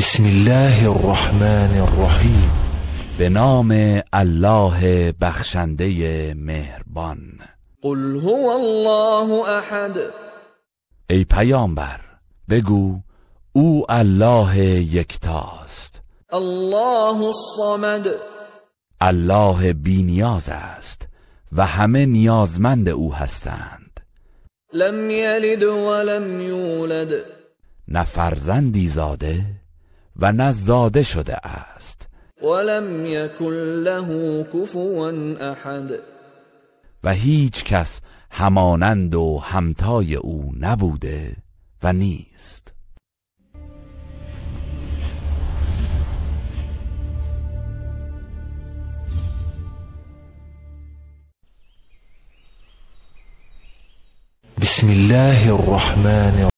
بسم الله الرحمن الرحیم. به نام الله بخشنده مهربان. قل هو الله احد. ای پیامبر بگو او الله یکتاست. الله الصمد. الله بی نیاز است و همه نیازمند او هستند. لم یلد ولم یولد. نه فرزندی زاده و نه زاده شده است. ولم یکن له کفوا احد. و هیچ کس همانند و همتای او نبوده و نیست. بسم الله الرحمن.